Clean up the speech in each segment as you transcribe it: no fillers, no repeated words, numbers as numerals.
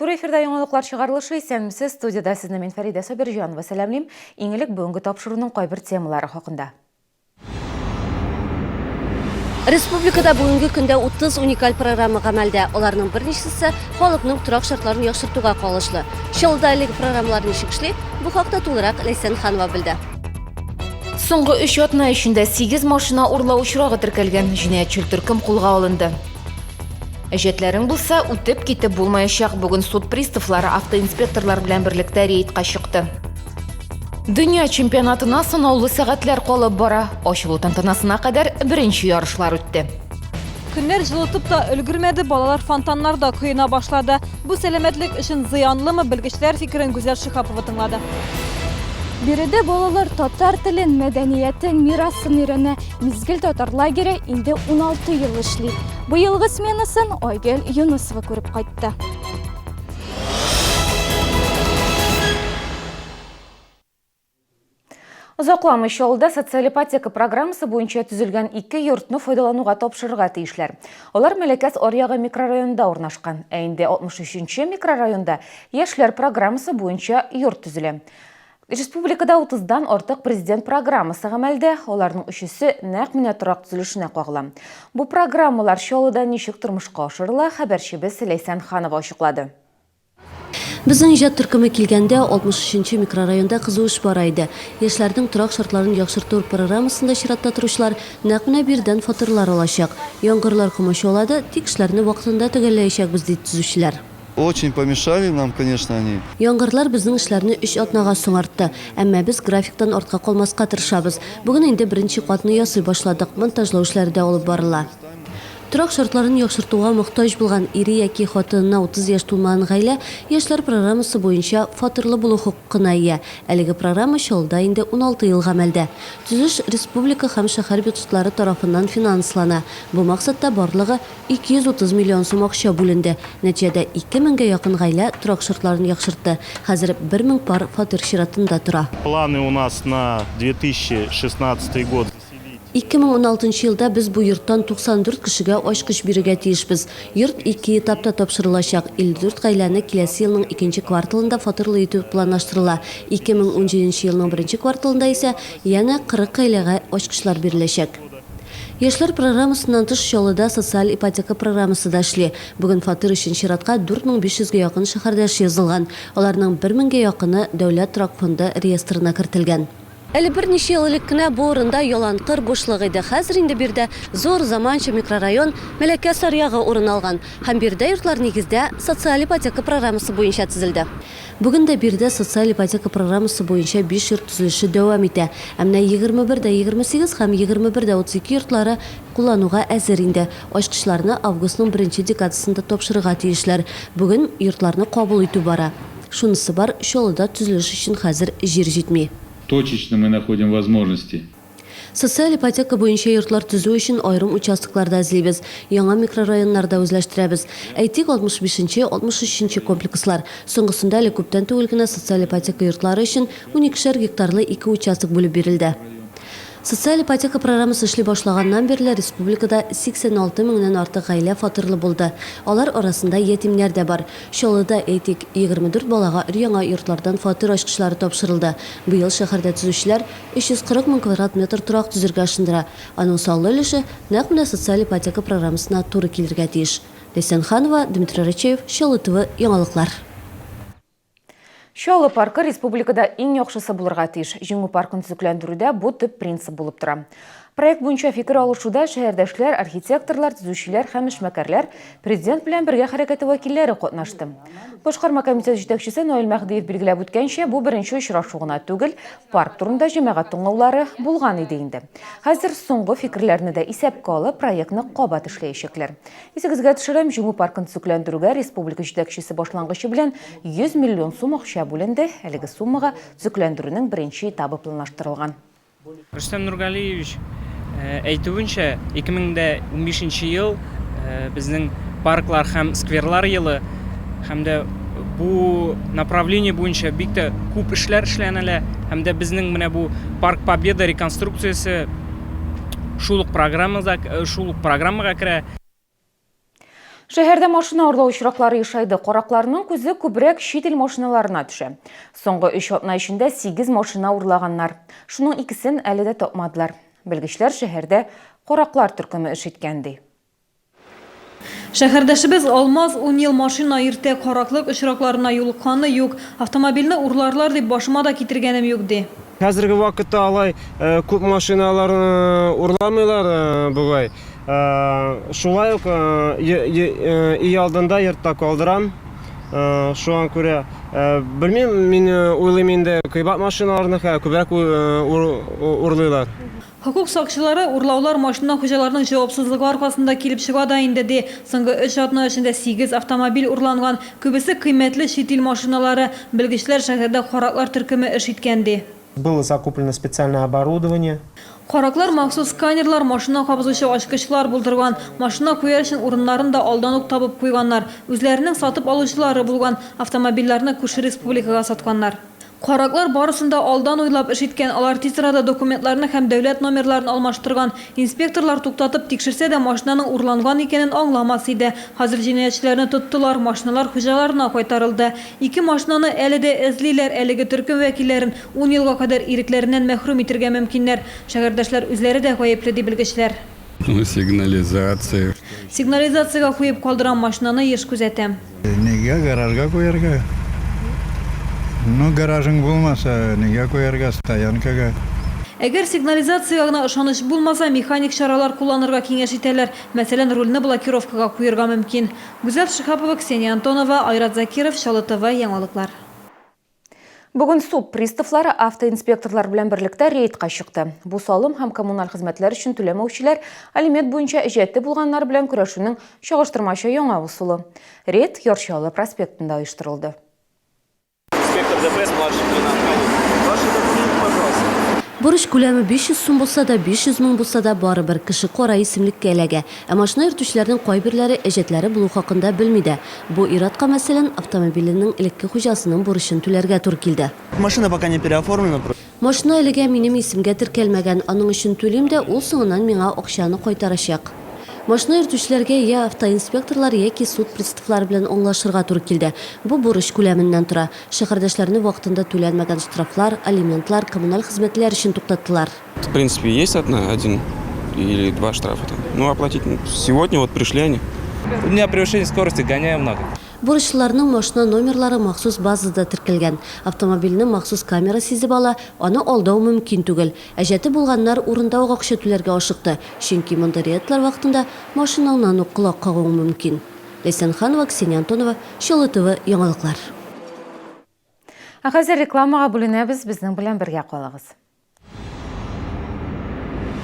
Туры эфирда яңалыклар чыгарылышы. Исәнмесез, студиядә сезне мин Фәридә Сабирҗанова сәламлим. Иң элек бүгенге тапшыруның кайбер темалары хакында. Республикада бүгенге көндә 30 уникаль программа гамәлдә. Аларның берничәсе халыкның торак шартларын яхшыртуга кагылышлы. Чаллыда әлеге программалар ничек эшли? Бу хакта тулырак Ләйсән Ханова белде. Соңгы өч атна эчендә 8 машина урлау очрагы теркәлгән. Җинаятьчел төркем кулга алынды. Әҗәтләрең булса, үтеп китеп булмаячак. Бүген суд приставлары автоинспекторлар белән берлектә рейдка чыкты. Дөнья чемпионатына санаулы сәгатьләр калып бара. Ачылу тантанасына кадәр беренче ярышлар үтте. Көннәр җылытып та өлгермәде, балалар фонтаннарда коена башлады. Бу сәламәтлек өчен зыянлымы, белгечләр фикерен Гүзәл Шиһапова тыңлады. Биредә балалар татар телен, мәдәниятен, мирасын өйрәнә. Мизгел татар лагере инде 16 ел эшли. Быелгы сменасын Айгөл Юнысова күреп кайтты. Озакламый Чаллыда социаль ипотека программасы буенча төзелгән ике йортны файдалануга тапшырырга тиешләр. Алар Мәләкәс аръягы микрорайонында урнашкан. Ә инде 63 нче микрорайонда яшьләр программасы буенча йорт төзелә. Республикада утыздан артык президент программасы гамәлдә, аларның өчесе нәкъ менә торак төзелешенә кагыла. Бу программалар Чаллыда ничек тормышка ашырыла, хәбәрчебез Ләйсән Ханова ачыклады. Безнең иҗат төркеме килгәндә, 63 нче микрорайонда кызу эш бара иде. Яшьләрнең торак шартларын яхшырту программасында чиратта торучылар нәкъ менә биредән фатирлар алачак. Яңгырлар комачаулады, тик эшләрне вакытында төгәлләячәкбез, ди төзүчеләр. Очень помешали нам, конечно, они. Яңгырлар безнең эшләрне өч атнага соңартты. Әмма без графиктан артка калмаска тырышабыз. Бүген инде беренче катны ясый башладык, монтажлау эшләре дә алып барыла. Торак шартларын яхшыртуга мохтаҗ булган ире яки хатынына 30 яшь тулмаган гаилә Яшьләр программасы буенча фатирлы булу хокукына ия. Әлеге программа Чаллыда инде 16 ел гамәлдә. Төзелеш республика һәм шәһәр бюджетлары тарафыннан финанслана. Бу максатта барлыгы 230 миллион сум акча бүленде. Нәтиҗәдә 2 меңгә якын гаилә торак шартларын яхшыртты. Хәзер 1000 пар фатир чиратында тора. Планы у нас на 2016 год. 2016 елда без бу йорттан 94 кешегә ачкыч бирергә тиешбез. Йорт ике этапта тапшырылачак. 54 гаиләне киләсе елның икенче кварталында фатирлы итү планлаштырыла. 2017 елның беренче кварталында исә янә 40 гаиләгә ачкычлар биреләчәк. Яшьләр программасыннан тыш, Чаллыда социаль ипотека программасы да эшли. Бүген фатир өчен чиратка 4500 гә якын шәһәрдәш язылган. Аларның бер меңгә якыны Дәүләт торак фонды реестрына кертелгән. Әле берничә ел элек кенә бу урында ялан кыр бушлык иде. Хәзер инде биредә зур, заманча микрорайон, Мәләкәс аръягы урын алган. Һәм биредә йортлар нигездә социаль ипотека программасы буенча төзелде. Бүген дә биредә социаль ипотека программасы буенча биш йорт төзелеше дәвам итә. Ә менә 21 дә 28 һәм 21 дә 32 йортлары куллануга әзер инде. Ачкычларны августның беренче декадасында тапшырырга тиешләр. Бүген йортларны кабул итү бара. Шунысы бар, Чаллыда төзелеш өчен хәзер җир җитми. Точечно мы находим возможности. Социаль ипотека буенча йортлар төзү өчен аерым участоклар да эзлибез, яңа микрорайоннар да үзләштерәбез. Әйтик, 65 нче, 63 нче комплекслар. Соңгысында әле күптән түгел генә социаль ипотека йортлары өчен уникешәр гектарлы ике участок бүлеп бирелде. Социаль ипотека программасы эшли башлаганнан бирле республикада 86 меңнән артык гаилә фатирлы булды. Алар арасында ятимнәр дә бар. Чаллыда, әйтик, 24 балага өр-яңа йортлардан фатир ачкычлары тапшырылды. Быел шәһәрдә төзүчеләр 340 мең квадрат метр торак төзергә ышындыра. Аның саллы өлеше нәкъ менә социаль ипотека программасына туры килергә тиеш. Ләйсән Ханова, Дмитрий Рачеев, Чаллы ТВ, яңалыклар. Чаллы паркы республикада иң яхшысы булырга тиеш. Җиңү паркын төзекләндерүдә бу төп принцип булып тора. Проект буенча фикер алышуда шәһәрдәшләр, архитекторлар, төзүчеләр һәм эшмәкәрләр, Президент белән бергә хәрәкәте вәкилләре катнашты. Башкарма комитет җитәкчесе Наил Мәһдиев билгеләп үткәнчә, бу беренче очрашу гына түгел, парк турында җәмәгать тыңлаулары булган иде инде. Хәзер соңгы фикерләрне дә исәпкә алып, проектны кабат эшләячәкләр. Исегезгә төшерәм, Җиңү паркын төзекләндерүгә республика җитәкчесе башлангычы белән 100 миллион сум акча бүленде, әлеге суммага төзекләндерүнең беренче этабы планлаштырылган. Рөстәм Нургалиевич әйтүенчә, 2015 нче ел безнең парклар һәм скверлар елы һәм дә бу направление буенча бик тә күп эшләр эшләнелә һәм дә безнең менә бу Парк Победа реконструкциясе шул ук программада шул ук программага керә. Шәһәрдә машина урлау очраклары ешайды. Каракларның күзе күбрәк чит ил машиналарына төшә. Соңгы өч атна эчендә сигез машина урлаганнар. Шуның икесен әле дә тапмадылар. Белгечләр шәһәрдә караклар төркеме эш иткән, ди. Шәһәрдәшебез Алмаз ун ел машина йөртә, караклык очракларына юлыкканы юк. Автомобильне урларлар дип башыма да китергәнем юк, ди. Хәзерге вакытта алай күп машиналарны урламыйлар бугай. Шулай ук өй алдында йортта калдырам. Шуңа күрә, белмим, мин уйлыйм инде, кыйбат машиналарны күбрәк урлыйлар. Хокук сакчылары, урлаулар машина хуҗаларының җавапсызлыгы аркасында килеп чыга да инде, ди. Соңгы өч атна эчендә сигез автомобиль урланган. Күбесе кыйммәтле чит ил машиналары. Белгечләр шәһәрдә караклар төркеме эш иткән, ди. Было закуплено специальное оборудование. Караклар махсус сканерлар, машина кабызучы ачкычлар булдырган. Машина куяр өчен урыннарын да алдан ук табып куйганнар. Үзләренең сатып алучылары булган. Автомобильләрне күрше республикага сатканнар. Караклар барысын да алдан уйлап эш иткән, алар тиз арада документларны һәм дәүләт номерларын алмаштырган. Инспекторлар туктатып тикшерсә дә, машинаның урланган икәнен аңламас иде. Хәзер җинаятьчеләрне тоттылар, машиналар хуҗаларына кайтарылды. Ике машинаны әле дә эзлиләр, әлеге төркем вәкилләрен ун елга кадәр ирекләреннән мәхрүм итергә мөмкиннәр. Шәһәрдәшләр үзләре дә гаепле, ди белгечләр. Ну, сигнализация. Сигнализациягә куеп калдырам, машинаны еш күзәтәм. Нигә гаражга куярга? Ну, гаражың булмаса, нигә куярга стоянкага? Әгәр сигнализациягә гына ышаныч булмаса, механик чаралар кулланырга киңәш итәләр. Мәсәлән, рульне блокировкага куерга мөмкин. Гүзәл Шиһапова, Ксения Антонова, Айрат Закиров, Чаллы ТВ, яңалыклар. Бүген суд приставлары автоинспекторлар белән берлектә рейдка чыкты. Бу салым һәм коммуналь хезмәтләр өчен түләмәүчеләр, алимент буенча әҗәте булганнар белән көрәшүнең чагыштырмача яңа ысулы. Рейд Яр Чаллы проспектында оештырылды. Инспектор ДПС младший лейтенант Калинин. Ваши документы, пожалуйста. Бурыч күләме 500 сум булса да, 500 мең булса да, барыбер, кеше кара исемлеккә эләгә. Ә машина йөртүчеләрнең кайберләре әҗәтләре булу хакында белми дә. Бу ир-атка, мәсәлән, автомобиленең элекке хуҗасының бурычын түләргә туры килде. Машина пока не переоформлена. Машина әлегә минем исемгә теркәлмәгән, аның өчен түлим дә, ул соңыннан миңа акчаны кайтарачак. Машина йөртүчеләргә йә автоинспекторлар яки суд приставлары белән аңлашырга туры килде. Бу бурыч күләменнән тора. Шәһәрдәшләрне вакытында түләнмәгән штрафлар, алиментлар, коммуналь хезмәтләр өчен туктаттылар. В принципе, есть одна, один или два штрафа там. Ну, оплатить сегодня вот пришли они. У меня превышение скорости, гоняю много. Бурычлыларның машина номерлары махсус базада теркәлгән. Автомобильне махсус камера сизеп ала, аны алдау мөмкин түгел. Әҗәте булганнар урында ук акча түләргә ашыкты, чөнки мондый рейдлар вакытында машинаңнан ук колак кагуың мөмкин. Ләйсән Ханова, Ксения Антонова, Чаллы ТВ, яңалыклар. Ә хәзер рекламага бүленәбез, безнең белән бергә калыгыз.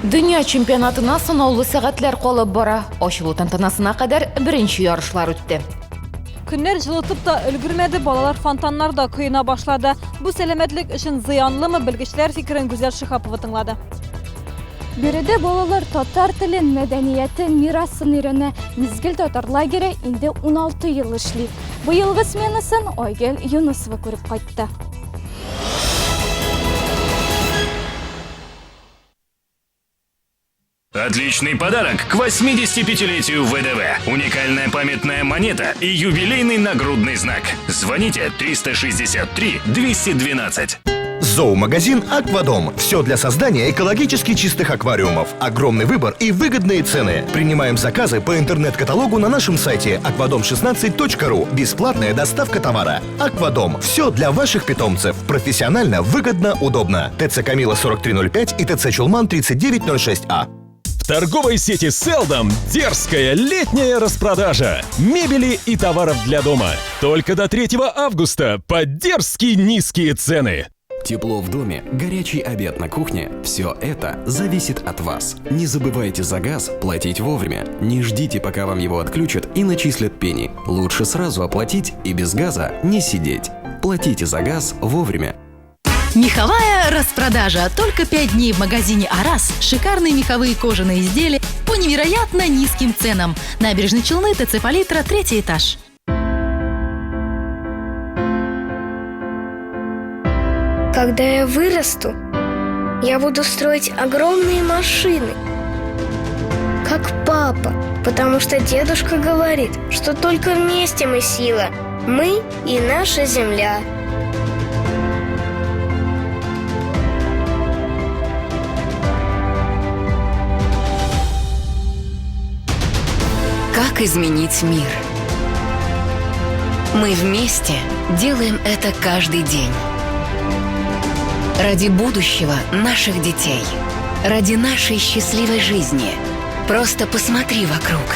Дөнья чемпионатына санаулы сәгатьләр калып бара. Ачылу тантанасына кадәр беренче ярышлар үтте. Көннәр җылытып та өлгермәде, балалар фонтаннарда коена башлады. Бу сәламәтлек өчен зыянлымы, белгечләр фикерен Гүзәл Шиһапова тыңлады. Биредә балалар татар телен, мәдәниятен, мирасын өйрәнә. Мизгел татар лагере инде 16 ел эшли. Быелгы сменасын Айгөл Юнысова күреп кайтты. Отличный подарок к 85-летию ВДВ. Уникальная памятная монета и юбилейный нагрудный знак. Звоните 363 212. Зоомагазин «Аквадом». Все для создания экологически чистых аквариумов. Огромный выбор и выгодные цены. Принимаем заказы по интернет-каталогу на нашем сайте akvadom16.ru. Бесплатная доставка товара. «Аквадом». Все для ваших питомцев. Профессионально, выгодно, удобно. ТЦ «Камила» 4305 и ТЦ «Чулман» 3906А. В торговой сети «Селдом» дерзкая летняя распродажа мебели и товаров для дома. Только до 3 августа по дерзкие низкие цены. Тепло в доме, горячий обед на кухне – все это зависит от вас. Не забывайте за газ платить вовремя. Не ждите, пока вам его отключат и начислят пени. Лучше сразу оплатить и без газа не сидеть. Платите за газ вовремя. Меховая распродажа. Только 5 дней в магазине «Арас». Шикарные меховые кожаные изделия по невероятно низким ценам. Набережные Челны, ТЦ «Палитра», третий этаж. Когда я вырасту, я буду строить огромные машины. как папа, потому что дедушка говорит, что только вместе мы сила. Мы и наша земля. Как изменить мир? Мы вместе делаем это каждый день. Ради будущего наших детей. Ради нашей счастливой жизни. Просто посмотри вокруг.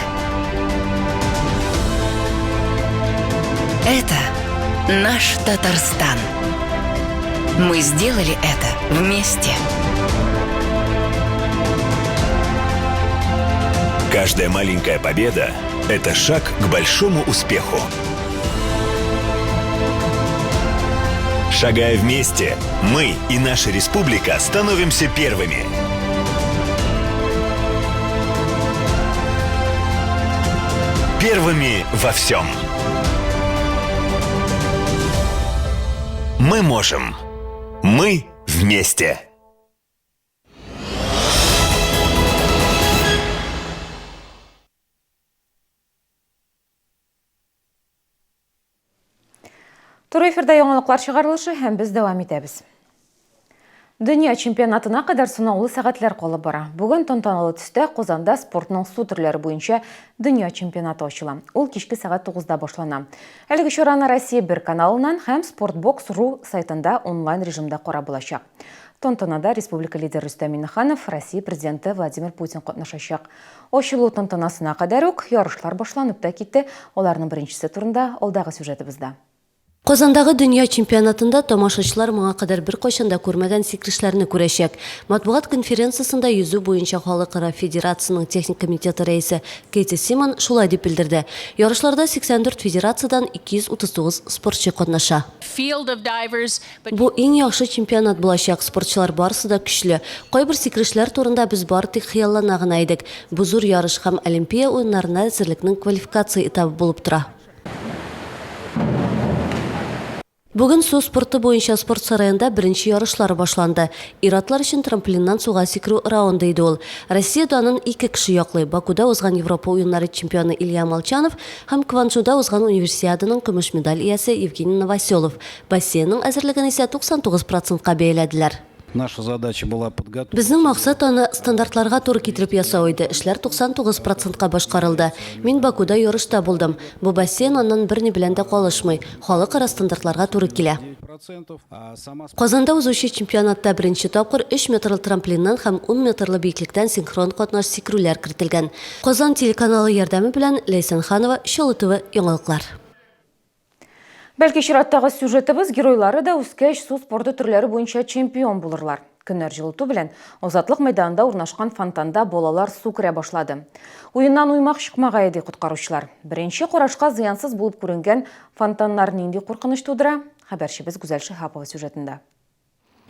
Это наш Татарстан. Мы сделали это вместе. Каждая маленькая победа – это шаг к большому успеху. Шагая вместе, мы и наша республика становимся первыми. Первыми во всем. Мы можем. Мы вместе. Туры эфирда яңалыклар чыгарылышы һәм без дәвам итәбез. Дөнья чемпионатына кадәр сынаулы сәгатьләр калып бара. Бүген тантаналы төстә Казанда спортның су төрләре буенча дөнья чемпионаты ачыла. Ул кичке сәгать 9-да башлана. Әлеге чараны Россия бер каналыннан һәм Спортбокс.ру сайтында онлайн режимда карап булачак. Тантанада республика лидеры Рөстәм Миңнеханов, Россия президенты Владимир Путин катнашачак. Ачылу тантанасына кадәр үк ярышлар башланып та китте. Аларның беренчесе турында алдагы сюжетыбызда. Казандагы дөнья чемпионатында тамашачылар моңа кадәр беркайчан да күрмәгән сикерешләрне күрәчәк. Матбугат конференциясендә йөзү буенча халыкара федерациянең техник комитеты рәисе Кэти Симон шулай дип белдерде. Ярышларда 84 федерациядән 239 спортчы катнаша. Бу иң яхшы чемпионат булачак, спортчылар барысы да көчле. Кайбер сикерешләр турында без бары тик хыяллана гына идек. Бу зур ярыш һәм Олимпия уеннарына әзерлекнең квалификация этабы булып тора. Бүген су спорты буенча спорт сараенда беренче ярышлар башланды. Ир-атлар өчен трамплиннан суга сикерү раунды иде ул. Россия данын ике кеше яклый, Бакуда узган Европа уеннары чемпионы Илья Молчанов һәм Кванджуда узган Универсиаданың көмеш медаль иясе Евгений Новоселов. Бассейнның әзерлеген исә 99 процентка бәяләделәр. Наша задача была подготовить. Безнең максат аны стандартларга туры китереп ясау иде. Эшләр 99 процентка башкарылды. Мин Бакуда ярышта булдым. Бу бассейн аннан берни белән дә калышмый, халыкара стандартларга туры килә. Казанда узучы чемпионатта беренче тапкыр өч метрлы трамплиннан һәм ун метрлы биеклектән синхрон катнаш сикерүләр кертелгән. Казан телеканалы ярдәме белән Ләйсән Ханова, Чаллы ТВ, яңалыклар. Бәлки чираттагы сюжетыбыз геройлары да үскәч су спорты төрләре буенча чемпион булырлар. Көннәр җылыту белән Азатлык мәйданында урнашкан фонтанда балалар су керә башлады. Уеннан уймак чыкмагае ди коткаручылар. Беренче карашка зыянсыз булып күренгән фонтаннар нинди куркыныч тудыра? Хәбәрчебез Гүзәл Шиһапова сюжетында.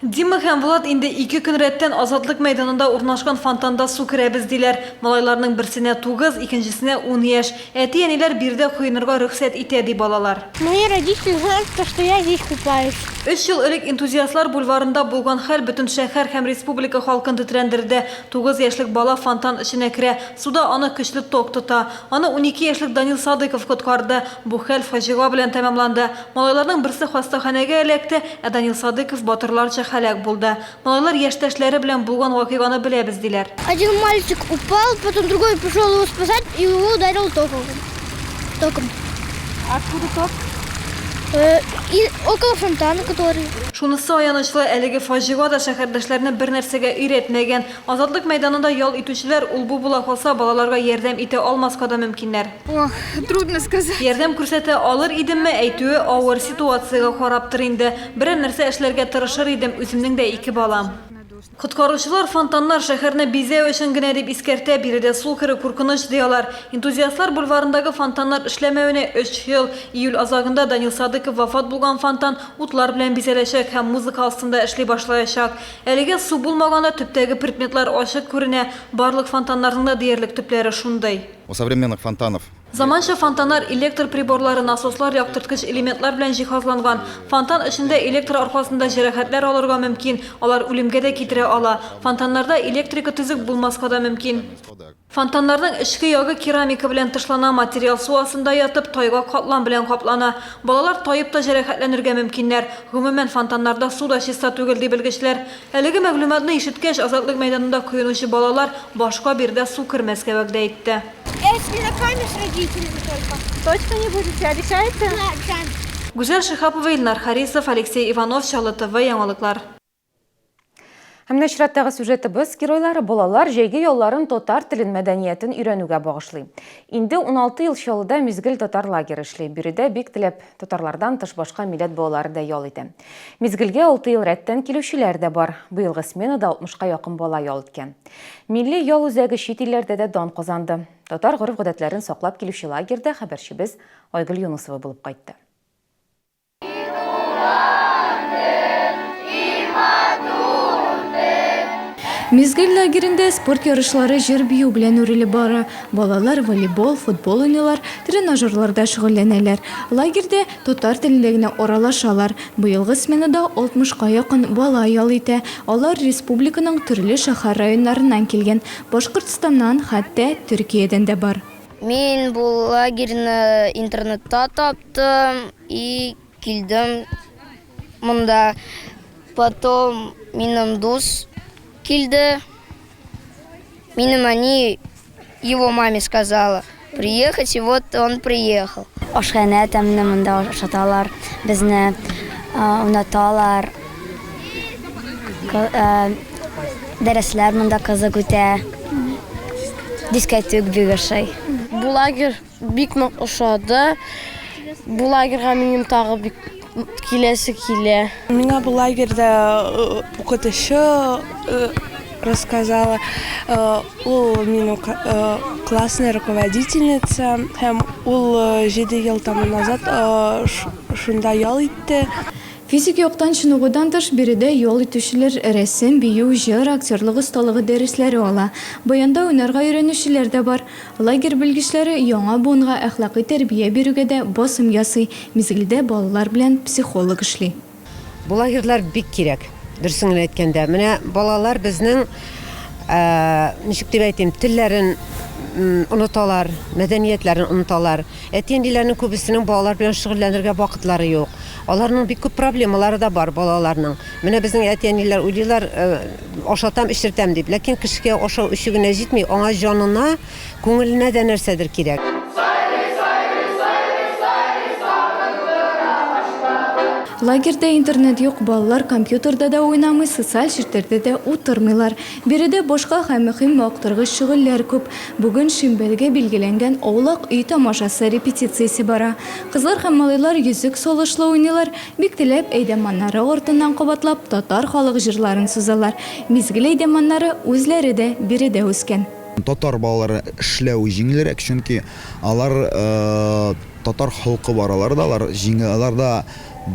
Дима һәм Влад инде ике көн рәттән Азатлык мәйданында урнашкан фонтанда су керәбез, диләр. Малайларның берсенә тугыз, икенчесенә ун яшь. Әти-әниләр биредә коенырга рөхсәт итә, ди балалар. Мои родители знают, то что я здесь купаюсь. Өч ел элек Энтузиастлар бульварында булган хәл бөтен шәһәр һәм республика халкын тетрәндерде. Тугыз яшьлек бала фонтан эченә керә. Суда аны көчле ток тота. Аны 12 яшьлек Данил Садыйков коткарды. Бу хәл фаҗига белән тәмамланды. Малайларның берсе хастаханәгә эләкте, ә Данил Садыйков батырларча һәлак булды. Малайлар яшьтәшләре белән булган вакыйганы беләбез, диләр. Один мальчик упал, потом другой пришел его спасать и его ударил током. Током. Откуда ток? Э, и около фонтана, который. Шунысы аянычлы, әлеге фаҗига да шәһәрдәшләрне бер нәрсәгә өйрәтмәгән. Азатлык мәйданында ял итүчеләр ул-бу була калса, балаларга ярдәм итә алмаска да мөмкиннәр. Ох, трудно сказать. Ярдәм күрсәтә алыр идемме, әйтүе авыр, ситуациягә караптыр инде. Берәр нәрсә эшләргә тырышыр идем, үземнең дә ике балам. Коткаручылар фонтаннар шәһәрне бизәү өчен генә дип искәртә, биредә су керү куркыныч, ди алар. Энтузиастлар бульварындагы фонтаннар эшләмәвенә өч ел. Июль азагында Данил Садыков вафат булган фонтан утлар белән бизәләчәк һәм музыка астында эшли башлаячак. Әлегә су булмаганда төптәге предметлар ачык күренә, барлык фонтаннарның да диярлек төпләре шундый. У современных фонтанов. Заманча фонтаннар электр приборлары, насослар, яктырткыч элементлар белән җиһазланган. Фонтан эчендә электр аркасында җәрәхәтләр алырга мөмкин, алар үлемгә дә китерә ала. Фонтаннарда электрика төзек булмаска да мөмкин. Фонтаннарның эчке ягы керамика белән тышлана, материал су астында ятып, тайгак катлам белән каплана. Балалар таеп та җәрәхәтләнергә мөмкиннәр. Гомумән, фонтаннарда су да чиста түгел, ди белгечләр. Әлеге мәгълүматны ишеткәч, Азатлык мәйданында коенучы балалар башка биредә су кермәскә вәгъдә итте. Я с земляками, с родителями только. Точно не будете, обещаете? Да, обещаем. Гүзәл Шиһапова, Илнар Харисов, Алексей Иванов, Чаллы ТВ, яңалыклар. Һәм менә чираттагы сюжетыбыз геройлары балалар җәйге ялларын татар телен, мәдәниятен өйрәнүгә багышлый. Инде 16 ел Чаллыда Мизгел татар лагеры эшли. Биредә бик теләп татарлардан тыш башка милләт балалары да ял итә. Мизгелгә 6 ел рәттән килүчеләр дә бар. Быелгы сменада 60-ка якын бала ял иткән. Милли ял үзәге чит илләрдә дә дан казанды. Татар гореф-гадәтләрен саклап килүче лагерьда хәбәрчебез Айгөл Юнысова булып кайтты. Мизгел лагеренда спорт ярышлары җыр-бию белән үрелеп бара. Балалар волейбол, футбол уйныйлар, тренажерларда шөгыльләнәләр. Лагерьда татар телендә генә аралашалар. Быелгы сменада 60-ка якын бала ял итә. Алар республиканың төрле шәһәр-районнарыннан килгән. Башкортстаннан, хәтта Төркиядән дә бар. Мин бу лагерьны интернетта таптым и килдем монда. Потом минем дус килде. Минем әни его маме сказала приехать, и вот он приехал. Ашханә тәмле монда ашаталар, безне уйнаталар. Дәресләр монда кызык үтә. Дискәтүк бик ошый. Бу лагерь бик нык ошады. Бу лагерьга минем тагы бик киләсе килә. Миңа бу лагерьда укытучы рассказала. Ул минем классная руководительница һәм ул 7 ел тому назад шунда ял итте. Физик яктан чыныгудан тыш, биредә ял итүчеләр рәсем, бию, җыр, актерлык осталыгы дәресләре ала. Баянда уйнарга өйрәнүчеләр дә бар. Лагерь белгечләре яңа буынга әхлакый тәрбия бирүгә дә басым ясый. Мизгелдә балалар белән психолог эшли. Бу лагерьлар бик кирәк, дөресен генә әйткәндә. Менә балалар безнең, ничек дип әйтим, телләрен оныталар, мәдәниятләрен оныталар. Әти-әниләрнең күбесенең балалар белән шөгыльләнергә вакытлары юк. Аларның бик күп проблемалары да бар балаларның. Менә безнең әти-әниләр уйлыйлар, ашатам, эчертәм дип. Ләкин кешегә ашау-эчү генә җитми, аңа җанына, күңеленә дә нәрсәдер кирәк. Лагерьда интернет юк, балалар компьютерда да уйнамый, социаль челтәрдә дә утырмыйлар. Биредә башка һәм мөһим мавыктыргыч шөгыльләр күп. Бүген шимбәгә билгеләнгән Аулак өй тамашасы репетициясе бара. Кызлар һәм малайлар йөзек салышлы уйныйлар, бик теләп әйдәманнары артыннан кабатлап татар халык җырларын сузалар. Мизгел әйдәманнары үзләре дә биредә үскән. Татар балалары эшләү җиңелрәк, чөнки алар татар холкы бар аларда, алар җиңел, аларда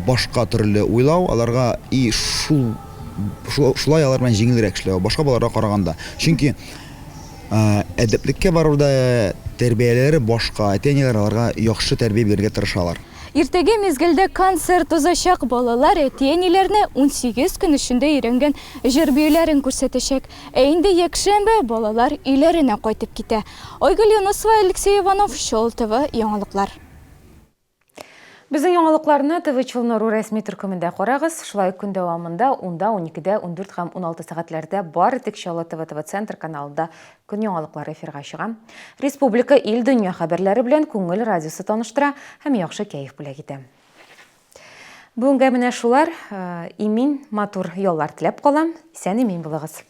башка төрле уйлау, аларга и шул шулай алар белән җиңелрәк эшләү, башка балаларга караганда. Чөнки Әдәплеккә баруда тәрбияләре башка, әти-әниләр аларга яхшы тәрбия бирергә тырышалар. Иртәге мизгелдә концерт узачак, балалар әти-әниләренә 18 көн эчендә өйрәнгән җыр-биюләрен күрсәтәчәк. Ә инде якшәмбе балалар өйләренә кайтып китә. Айгөл Юнысова, Алексей Иванов, Чаллы ТВ, яңалыклар. Безнең яңалыкларны ТВ Челны.ру рәсми төркемендә карагыз. Шулай ук көн дәвамында 10-да, 12-дә, 14 һәм 16 сәгатьләрдә бары тик Чаллы ТВ ТВ-центр каналында көн яңалыклары эфирга чыга. Республика, ил, дөнья хәбәрләре белән Күңел радиосы таныштыра һәм яхшы кәеф бүләк итә. Бүгенгә менә шулар. Имин, матур яллар теләп калам. Исән-имин булыгыз.